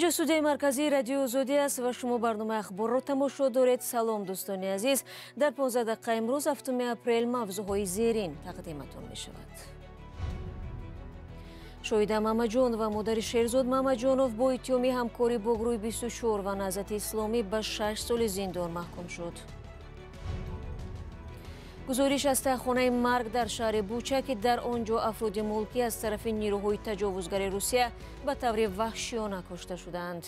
Инҷо студияи марказии Радиои Озодӣ аст ва шумо барномаи ахборро тамошо доред. Салом, дӯстони азиз. Дар 15 дақиқа имрӯз 7 апрел мавзӯъҳои зерин тақдиматон мешавад. Шоҳида Мамаҷонова, модари Шерзод Мамаҷонов, бо иттиҳоми ҳамкорӣ бо гурӯҳи 24 ва Наҳзати Исломӣ ба 6 соли зиндон маҳкум шуд. Гузориш аз таҳхонаи марг дар шаҳри Буча, ки дар он ҷо афроди мулкӣ аз тарафи нирӯҳои таҷовузгари Русия ба таври ваҳшиёна кушта шуданд.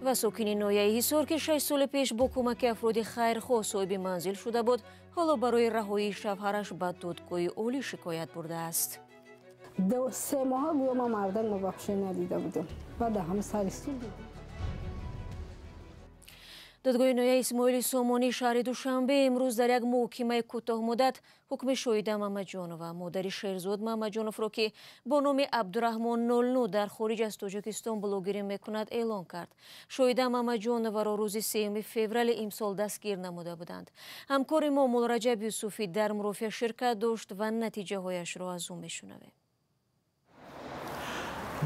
Ва сокини ноҳияи Ҳисор, ки 6 соли пеш бо кӯмаки афроди хайрхоҳ соҳиби манзил шуда буд, ҳоло барои раҳоии шавҳараш ба додгоҳи олӣ шикоят бурдааст. 3 моҳ гӯё ман мардак мабахше надида будам. Баъд ҳам сари суд. Додгоҳи ноҳияи Исмоили Сомонӣ шаҳри Душанбе имрӯз дар як муҳокимаи кӯтоҳмуддат ҳукми Шоҳида Мамаҷонова, модари Шерзод Мамаҷоновро, ки бо номи Абдураҳмон 09 дар хориҷ аз Тоҷикистон блогерӣ мекунад, эълон кард. Шоҳида Мамаҷоноваро рӯзи 3 феврали имсол дастгир намуда буданд. Ҳамкори мо Муллораҷаб Юсуфӣ дар мурофиа ширкат дошт ва натиҷаҳояшро аз ӯ мешунавем.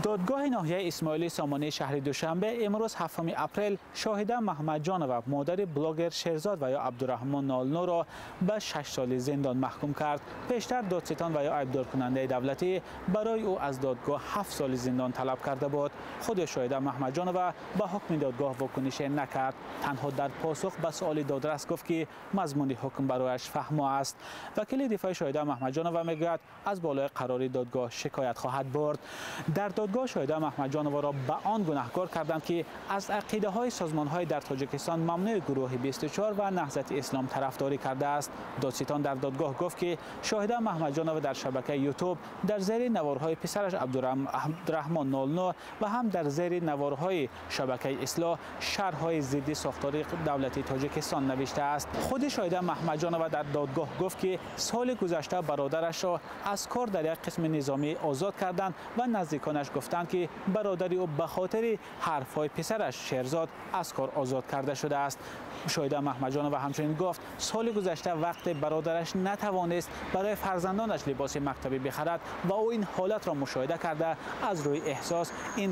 Додгоҳи ноҳияи Исмоили Сомонии шаҳри Душанбе имрӯз 7 апрел Шоҳида Маҳмадҷонова, модари блогер Шерзод ва ё Абдураҳмон 09-ро ба 6 соли зиндон маҳкум кард. Пештар додситон ва ё айбдоркунандаи давлатӣ барои ӯ аз додгоҳ 7 соли зиндон талаб карда буд. Худи Шоҳида Маҳмадҷонова ба ҳукми додгоҳ вокунише накард. Танҳо дар посух ба суоли додрас гуфт, ки мазмуни ҳукм барояш фаҳмо аст. Вакили дифои Шоҳида Маҳмадҷонова мегӯяд, аз болои қарори додгоҳ шикоят хоҳад бурд. Дар додгоҳ Шоҳида Маҳмадҷоноваро ба он гунаҳкор карданд, ки аз ақидаҳои созмонҳои дар Тоҷикистон мамнӯи гурӯҳи 24 ва Наҳзати Ислом тарафдорӣ кардааст. Додситон дар додгоҳ гуфт, ки Шоҳида Маҳмадҷонова дар шабакаи Ютуб дар зери наворҳои писараш Абдураҳмон 09 ва ҳам дар зери наворҳои шабакаи Ислоҳ шарҳҳои зидди сохтори давлати Тоҷикистон навиштааст. Худи Шоҳида Маҳмадҷонова дар додгоҳ гуфт, ки соли гузашта бародарашро аз кор дар як қисми низомӣ озод карданд ва наздиконаш гуфтанд, ки бародари ӯ ба хотири ҳарфҳои писараш Шерзод аз кор озод карда шудааст. Шоҳида Маҳмадҷонова ҳамчунин гуфт, соли гузашта вақте бародараш натавонист барои фарзандонаш либоси мактабӣ бихарад ва ӯ ин ҳолатро мушоҳида карда аз рӯи эҳсос ин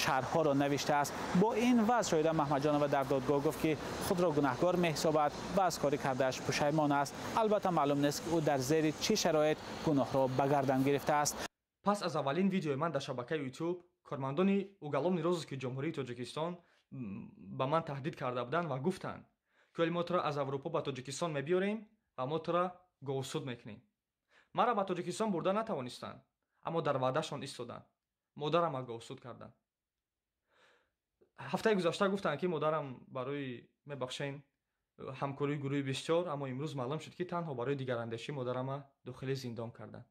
шарҳҳоро навиштааст. Бо ин вазъ Шоҳида Маҳмадҷонова дар додгоҳ гуфт, ки худро гунаҳкор меҳисобад ва аз кори кардааш пушаймон аст. Албатта маълум нест, ки ӯ дар зери чӣ шароит гуноҳро ба гардан гирифтааст. Пас аз аввалин видеои ман дар шабакаи YouTube, кормандони уголовный розыски Ҷумҳурии Тоҷикистон ба ман таҳдид карда буданд ва гуфтанд, ки мо туро аз Аврупо ба Тоҷикистон мебиёрем ва мо туро говсуд мекунем. Маро ба Тоҷикистон бурда натавонистанд, аммо дар ваъдашон истоданд. Модарамро говсуд карданд. Ҳафтаи гузашта гуфтанд, ки модарам барои мебахшен ҳамкории гурӯҳи 24, аммо имрӯз маълум шуд, ки танҳо барои дигарандешӣ модарамро дохили зиндон карданд.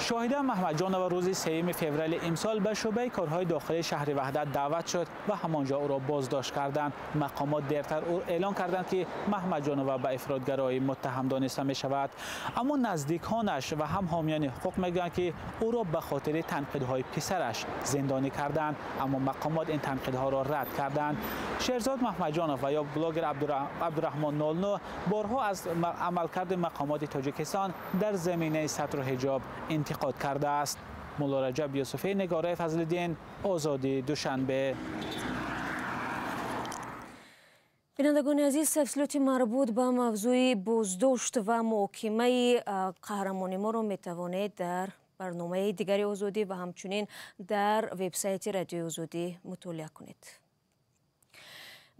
Шоҳида Маҳмадҷонова рӯзи 3 феврали имсол ба шӯъбаи корҳои дохилии шаҳри Ваҳдат даъват шуд ва ҳамонҷо ӯро боздошт карданд. Мақомот дертар ӯ эълон карданд, ки Маҳмадҷонова ба ифротгароӣ муттаҳам дониста мешавад. Аммо наздиконаш ва ҳам ҳомиёни ҳуқуқ мегӯянд, ки ӯро ба хотири танқидҳои писараш зиндонӣ карданд, аммо мақомот ин танқидҳоро рад карданд. Шерзод Маҳмадҷонов ва ё блогер Абдураҳмон 09 борҳо аз амалкарди мақомоти Тоҷикистон дар заминаи сатру ҳиҷоб интиқод кардааст. Муллораҷаб Юсуфӣ, Нигораи Фазлиддин, Озодӣ, Душанбе. Бинандагони азиз, тафсилоти марбут ба мавзӯи боздошт ва муҳокимаи қаҳрамони моро метавонед дар барномаи дигари Озодӣ ва ҳамчунин дар вебсайти Радиои Озодӣ мутолиа кунед.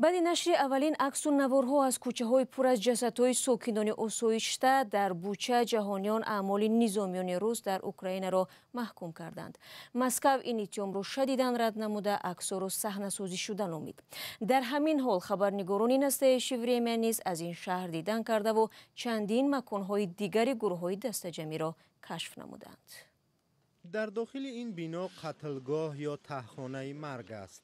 Баъди нашри аввалин аксу наворҳо аз кӯчаҳои пур аз ҷасадҳои сокинони осоишта дар Буча, ҷаҳониён аъмоли низомиёни рус дар Украинаро маҳкум карданд. Москав ин иттиҳомро шадидан рад намуда, аксҳоро саҳнасозӣ шуда номид. Дар ҳамин ҳол хабарнигорони Настоящее время низ аз ин шаҳр дидан кардаву чандин маконҳои дигари гурӯҳҳои дастаҷамъиро кашф намуданд. Дар дохили ин бино қатлгоҳ ё таҳхонаи марг аст.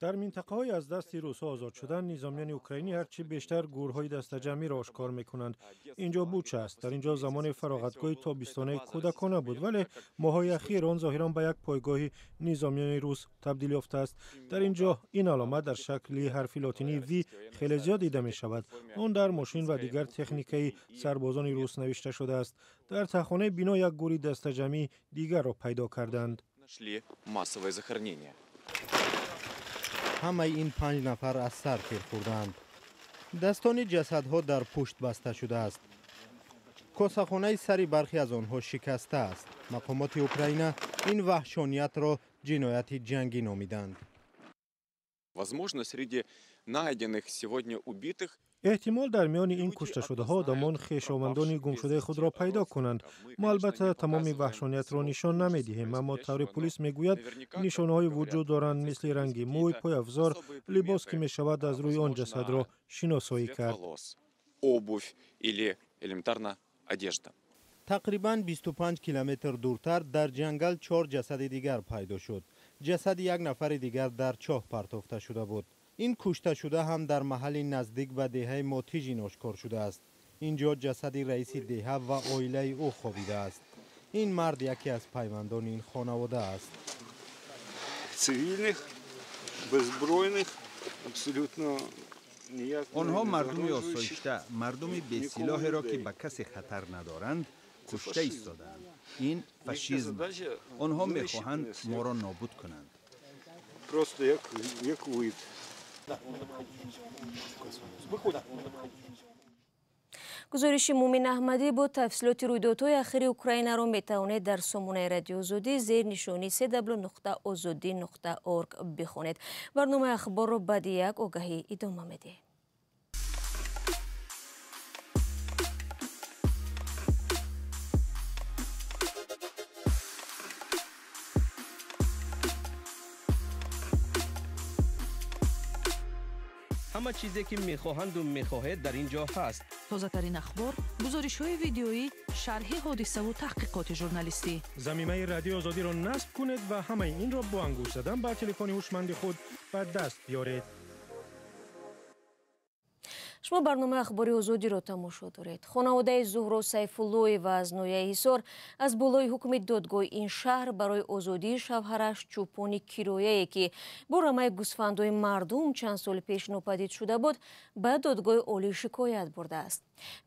Дар минтақаҳои аз дасти русҳо озод шудан, низомиёни украинӣ ҳарчи бештар гурӯҳҳои дастаҷамъиро ошкор мекунанд. Инҷо Буча аст. Дар инҷо замоне фароғатгоҳи тобистонаи кӯдакона буд, вале моҳҳои ахир он зоҳиран ба як пойгоҳи низомиёни рус табдил ёфтааст. Дар инҷо ин аломат дар шакли ҳарфи лотинии В хеле зиёд дида мешавад. Он дар мошин ва дигар техникаи сарбозони рус навишта шудааст. Дар таҳхонаи бино як гурӯҳи дастаҷамъии дигарро пайдо карданд. Ҳамаи ин 5 нафар аз сар тир хӯрдаанд. Дастони ҷасадҳо дар пушт баста шудааст. Косахонаи сари бархе аз онҳо шикаста аст. Мақомоти Украина ин ваҳшониятро ҷинояти ҷангӣ номиданд. Возможно, среди найденных сегодня убитых эҳтимол дар миёни ин кушташудаҳо одамон хешовандони гумшудаи худро пайдо кунанд. Мо албатта тамоми ваҳшониятро нишон намедиҳем, аммо тавре пулис мегӯяд, нишонаҳое вуҷуд доранд, мисли ранги мӯй, пойафзор, либос, ки мешавад аз рӯи он ҷасадро шиносоӣ кард. Обувь или элементарно одежда. Тақрибан 25 километр дуртар дар ҷангал 4 ҷасади дигар пайдо шуд. Ҷасади як нафари дигар дар чоҳ партофта шуда буд. Ин кушташуда ҳам дар маҳалли наздик ба деҳаи Мотижин ошкор шудааст. Инҷо ҷасади раиси деҳа ва оилаи ӯ хобидааст. Ин мард яке аз пайвандони ин хонавода аст. Цивильных, беззбройных, абсолютно онҳо мардуми осоишта, мардуми бесилоҳеро, ки ба касе хатар надоранд, кушта истодаанд. Ин фашизм. Онҳо мехоҳанд моро нобуд кунанд. Просто як вид. Гузориши Мумин Аҳмадӣ бо тафсилоти рӯйдодҳои ахири Украинаро метавонед дар сомонаи Радиои Озодӣ зери нишони cw.ozodi.org бихонед. Барномаи ахборро баъди як огаҳӣ идома медиҳем. Ҳама чизе ки мехоҳанду мехоҳед дар ин ҷо ҳаст. Тозатарин ахбор, гузоришҳои видеоӣ, шарҳи ҳодисаву таҳқиқоти журналистӣ. Замимаи Радиои Озодиро насб кунед ва ҳамаи инро бо ангушт задан ба телефони ҳушманди худ ба даст биёред. Шумо барномаи ахбори Озодиро тамошо доред. Хонаводаи Зуҳро Сайфуллоева аз ноҳияи Ҳисор аз болои ҳукми додгоҳи ин шаҳр барои озодии шавҳараш чӯпони кирояе, ки бо рамаи гӯсфандои мардум чанд сол пеш нопадид шуда буд, ба додгоҳи олӣ шикоят бурдааст.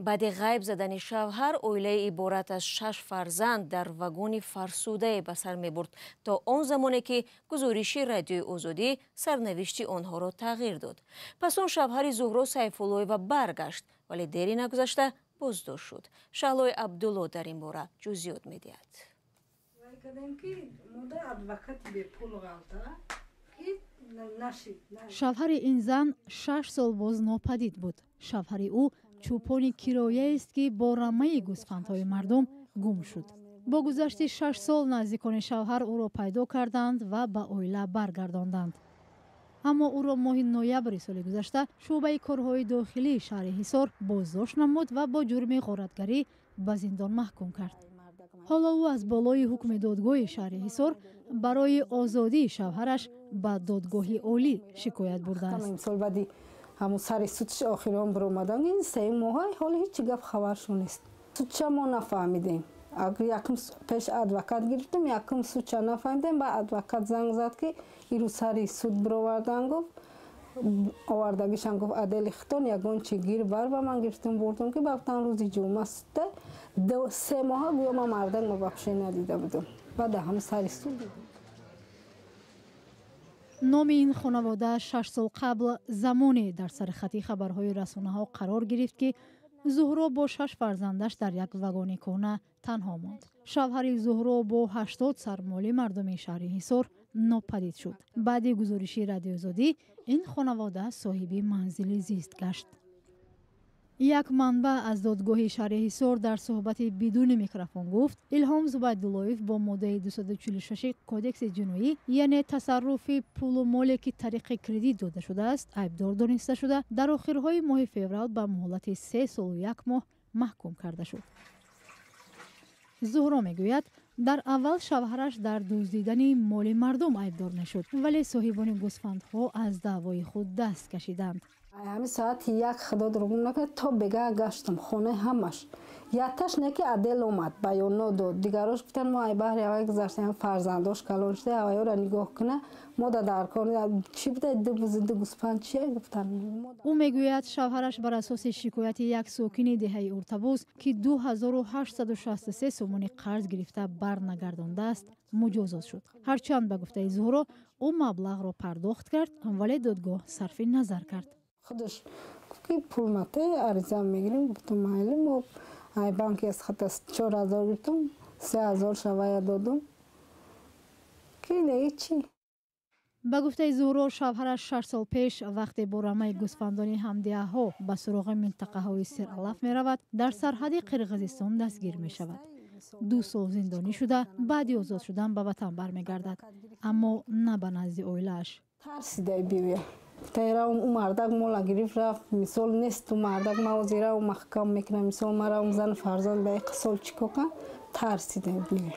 Баъди ғайб задани шавҳар, оилаи иборат аз 6 фарзанд дар вагони фарсудае ба сар мебурд, то он замоне ки гузориши Радиои Озодӣ сарнавишти онҳоро тағйир дод. Пас он шавҳари Зуҳро Сайфуллоева баргашт, вале дери нагузашта боздошт шуд. Шаҳлои Абдулло дар ин бора ҷузъиёт медиҳад. Шавҳари ин зан 6 сол боз нопадид буд. Шавҳари ӯ чӯпони кирояест, ки бо рамаи гӯсфандҳои мардум гум шуд. Бо гузашти 6 сол наздикони шавҳар ӯро пайдо карданд ва ба оила баргардонданд. Аммо ӯро моҳи ноябри соли гузашта шӯъбаи корҳои дохилии шаҳри Ҳисор боздошт намуд ва бо ҷурми ғоратгарӣ ба зиндон маҳкум кард. Ҳоло ӯ аз болои ҳукми додгоҳи шаҳри Ҳисор барои озодии шавҳараш ба додгоҳи олӣ шикоят бурдааст. Ҳамун сари судш охирон биромадан, ин 3 моҳа ҳоло ҳеҷ гап хабаршон нест. Судча мо нафаҳмидем. Якум пеш адвокат гирифтем, якум судча нафаҳмидем, ба адвокат занг зад, ки ирӯз сари суд бировардан, гуфт овардагишам, гуфт адели хитон ягон чи гир бар ба ман гирифтем бурдум, ки бафтан рӯзи ҷумъа судда 3 моҳа гӯё ман мардак вообще надида будам. Баъд ҳам сари суд. Номи ин хонавода 6 сол қабл замоне дар сархати хабарҳои расонаҳо қарор гирифт, ки Зуҳро бо 6 фарзандаш дар як вагони кӯҳна танҳо монд. Шавҳари Зуҳро бо 80 сар моли мардуми шаҳри Ҳисор нопадид шуд. Баъди гузориши Радиои Озодӣ ин хонавода соҳиби манзили зист гашт. Як манбаъ аз додгоҳи шаҳри Ҳисор дар суҳбати бидуни микрофон гуфт, Илҳом Зубайдуллоев бо моддаи 246 кодекси ҷиноӣ, яъне тасарруфи пулу моле, ки тариқи кредит дода шудааст, айбдор дониста шуда, дар охирҳои моҳи феврал ба муҳлати 3 солу 1 моҳ маҳкум карда шуд. Зуҳро мегӯяд, дар аввал шавҳараш дар дуздидани моли мардум айбдор мешуд, вале соҳибони гӯсфандҳо аз даъвои худ даст кашиданд. Ҳамин соати 1 худо дурӯғ накард, то бега гаштам хонаи ҳамаш. Якташ не ки адел омад, баёнот дод. Дигарош гуфтанд мо ай баҳри авай гузаштем, фарзандош калон шуда, авайёро нигоҳ куна, мо да дар кор чӣ буда, ду буз, ду гӯспанд чие гуфтанд. Ӯ мегӯяд, шавҳараш бар асоси шикояти як сокини деҳаи Уртабуз, ки 2863 сомонӣ қарз гирифта барнагардондааст, муҷозот шуд. Ҳарчанд ба гуфтаи Зуҳро, ӯ маблағро пардохт кард, вале додгоҳ сарфи назар кард. Худаш гуфт ки пул мате, ариза мегирем. Гуфтам майли, мо ай банки аз хата 4000 гирифтам, 3000 шавая додум. Ки неги чӣ? Ба гуфтаи Зуҳро, шавҳараш 6 сол пеш вақте бо рамаи гӯсфандони ҳамдиҳаҳо ба суроғи минтақаҳои сералаф меравад, дар сарҳади Қирғизистон дастгир мешавад. 2 сол зиндонӣ шуда, баъди озод шудан ба ватан бармегардад, аммо на ба назди оилааш. Тарсидай биёя. Гуфтаи равм, ӯ мардак мола гирифт рафт, мисол нест ӯ мардак, ма ҳозир равм маҳкам мекунам, мисол ма равм зану фарзанд ба як сол чӣ кор кунам, тарсидай биёя.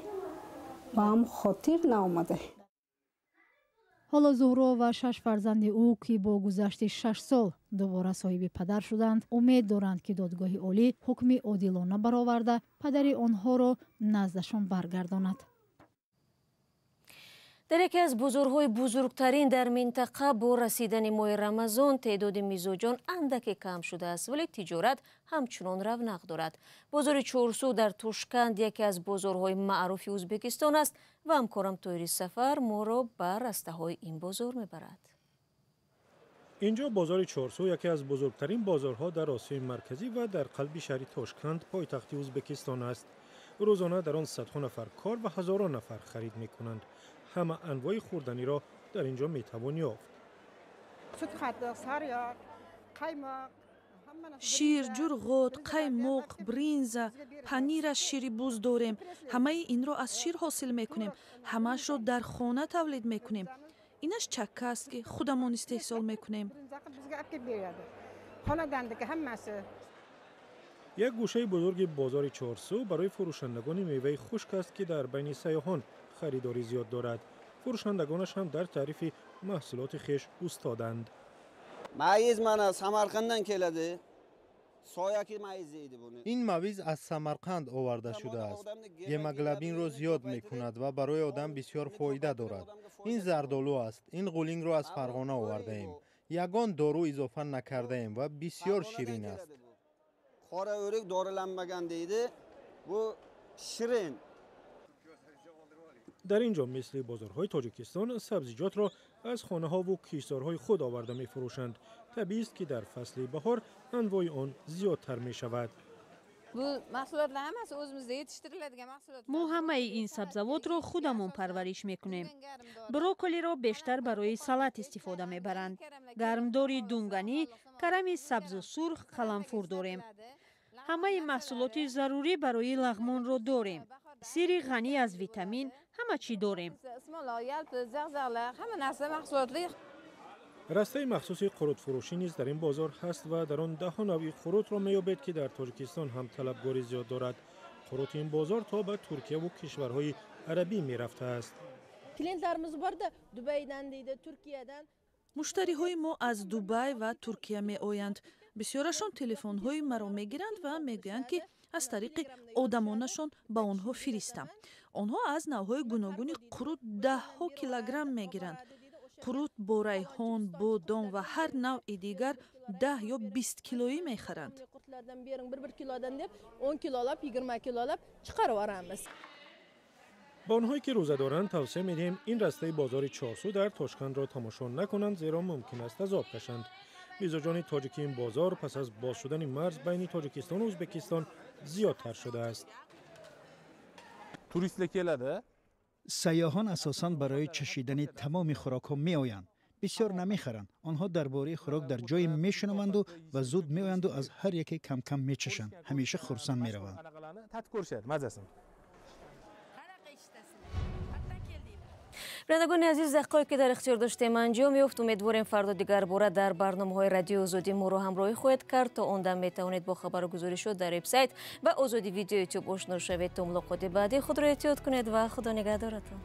Ба ҳамон хотир наомадай. Ҳоло Зуҳро ва 6 фарзанди ӯ, ки бо гузашти 6 сол дубора соҳиби падар шуданд, умед доранд, ки додгоҳи олӣ ҳукми одилона бароварда, падари онҳоро наздашон баргардонад. Дар яке аз бозорҳои бузургтарин дар минтақа бо расидани моҳи Рамазон теъдоди мизоҷон андаке кам шудааст, вале тиҷорат ҳамчунон равнақ дорад. Бозори Чорсу дар Тошканд яке аз бозорҳои маъруфи Ӯзбекистон аст ва ҳамкорам Тоҳири Сафар моро ба растаҳои ин бозор мебарад. Инҷо бозори Чорсу яке аз бузургтарин бозорҳо дар Осиёи Марказӣ ва дар қалби шаҳри Тошканд, пойтахти Ӯзбекистон аст. Рӯзона дар он садҳо нафар кор ва ҳазорон нафар харид мекунанд. Ҳама анвои хӯрданиро дар инҷо метавон ёфт. Шир, ҷурғот, қаймоқ, бринза, панир аз шири буз дорем. Ҳамаи инро аз шир ҳосил мекунем. Ҳамаашро дар хона тавлид мекунем. Инаш чакка аст, ки худамон истеҳсол мекунем. Як гӯшаи бузурги бозори Чорсу барои фурӯшандагони меваи хушк аст, ки дар байни сайёҳон харидорӣ зиёд дорад. Фурӯшандагонаш ҳам дар таърифи маҳсулоти хеш устоданд. Mayiz mana Samarqanddan keladi. Soyaki mayiz deydi buni. Ин мавиз аз Самарқанд оварда шудааст. Гемоглобинро зиёд мекунад ва барои одам бисёр фоида дорад. Ин зардолу аст. Ин ғулингро аз Фарғона овардаем. Ягон дору изофа накардаем ва бисёр ширин аст. Qora o'rik dorilanmagan deydi. Bu shirin. Дар ин ҷо мисли бозорҳои Тоҷикистон сабзиҷотро аз хонаҳову киштзорҳои худ оварда мефурӯшанд. Табиист, ки дар фасли баҳор анвои он зиёдтар мешавад. Мо ҳамаи ин сабзавотро худамон парвариш мекунем. Брокколиро бештар барои салат истифода мебаранд. Гармдори дунганӣ, карами сабзу сурх, қаламфур дорем. Ҳамаи маҳсулоти зарурӣ барои лағмонро дорем. Сири ғанӣ аз витамин, ҳама чӣ дорем. Растаи махсуси қурутфурӯшӣ низ дар ин бозор ҳаст ва дар он даҳо навъи қурутро меёбед, ки дар Тоҷикистон ҳам талабгорӣ зиёд дорад. Қурути ин бозор то ба Туркияву кишварҳои арабӣ мерафтааст. Муштариҳои мо аз Дубай ва Туркия меоянд. Бисёрашон телефонҳои маро мегиранд ва мегӯянд, ки аз тариқи одамонашон ба онҳо фиристам. Онҳо аз навъҳои гуногуни қурут даҳҳо килограмм мегиранд. Қурут бо райҳон, бодом ва ҳар навъи дигар 10 ё 20 килоӣ мехаранд. Ба онҳое ки рӯза доранд тавсия медиҳем ин растаи бозори Чорсу дар Тошкандро тамошо накунанд, зеро мумкин аст азоб кашанд. Мизоҷони тоҷики ин бозор пас аз боз шудани марз байни Тоҷикистону Ӯзбекистон зиёдтар шудааст. Turistlar keladi. Сайёҳон асосан барои чашидани тамоми хӯрокҳо меоянд. Бисёр намехаранд. Онҳо дар бораи хӯрок дар ҷое мешунаванду ва зуд меоянду аз ҳар яке кам-кам мечашанд. Ҳамеша хурсанд мераванд. Бинандагони азиз, дақиқое ки дар ихтиёр доштем анҷом ёфт. Умедворем фардо дигар бора дар барномаҳои Радиои Озодӣ моро ҳамроҳӣ хоҳед кард. То он дам метавонед бо хабару гузоришот дар вебсайт ва Озодӣ видео ютуб ошно шавед. То мулоқоти баъдӣ худро эҳтиёт кунед ва худо нигаҳдоратон.